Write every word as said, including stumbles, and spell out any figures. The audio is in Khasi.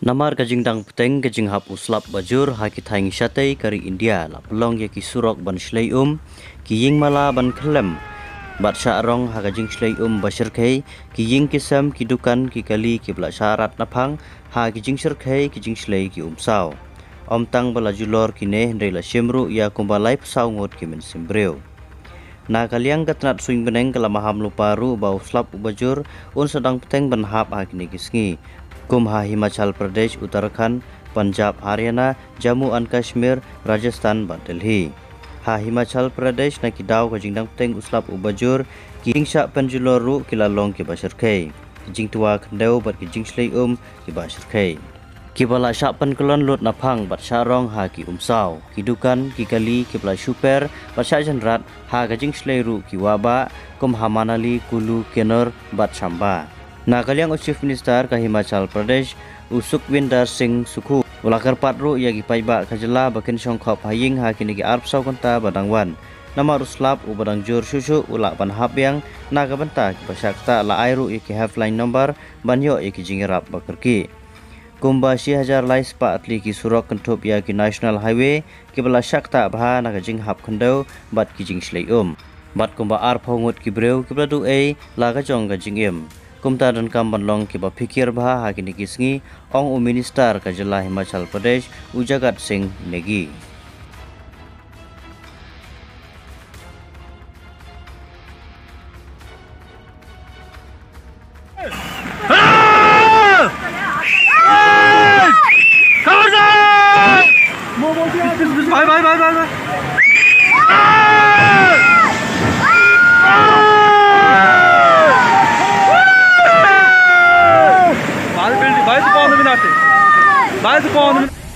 Namar ka jingdang bteng ka jinghap u slap ba jur ha ki thaiñ shatei ka ri India la pynlong ïa ki surok ban shlei um, ki ïing mala ban kyllem bad shah rong ha ka jingshlei um ba shyrkhei, ki ïing ki sem, ki dukan, ki kali kiba la shah rat naphang ha ki jingshyrkhei ki jingshlei ki um saw. Ym tang ba la julor kine hynrei la shim ruh ïa kumba laiphew saw ngut ki mynsiem briew. Na ka liang ka tnat suiñ bneng ka la maham lypa ruh ba u slap u ba jur un sa dang bteng ban hap ha kine ki sngi, kum ha Himachal Pradesh, Uttarakhand, Punjab, Haryana, Jammu and Kashmir, Rajasthan bad Delhi. Ha Himachal Pradesh na ki daw ka jingdang bteng u slap u ba jur, ki jingshah pynjulor ruh ki la long kiba shyrkhei, ki jingtwa khyndew bad ki jingshlei um kiba shyrkhei, kiba la shah pynkyllon lut naphang bad shah rong ha ki um saw, ki dukan, ki kali kiba la shu per bad shah jynrat ha ka jingshlei ruh ki wah bah, kum ha Manali, Kullu, Kinnaur bad Chamba. Na ka liang u Chief Minister ka Himachal Pradesh, u Sukhwinder Singh Sukhu, u la kyrpad ruh ïa ki paidbah ka jylla ba kin shong khop ha ïing ha kine ki arphew saw kynta ba dang wan, namar u slap u ba dang jur shuh shuh u lah ban hap biang na ka bynta kiba shah ktah. La ai ruh ïa ki helpline number ban ïoh ïa ki jingïarap ba kyrkieh. Kumba shi hajar lai spah tylli ki surok kynthup ïa ki National Highway kiba la shah ktah bha na ka jinghap khyndew bad ki jingshlei um, bad kumba arphew ngut ki briew kiba la duh ei la ka jong ka jingim. Kumta donkam ban long kiba phikir bha ha kine ki sngi, ong u Minister ka jylla Himachal Pradesh, u Jagat Singh Negi. भाई, भाई, भाई, भाई, भाई। भाई, बिल्डिंग, भाई, तो कौन भी नाते? भाई, तो कौन भी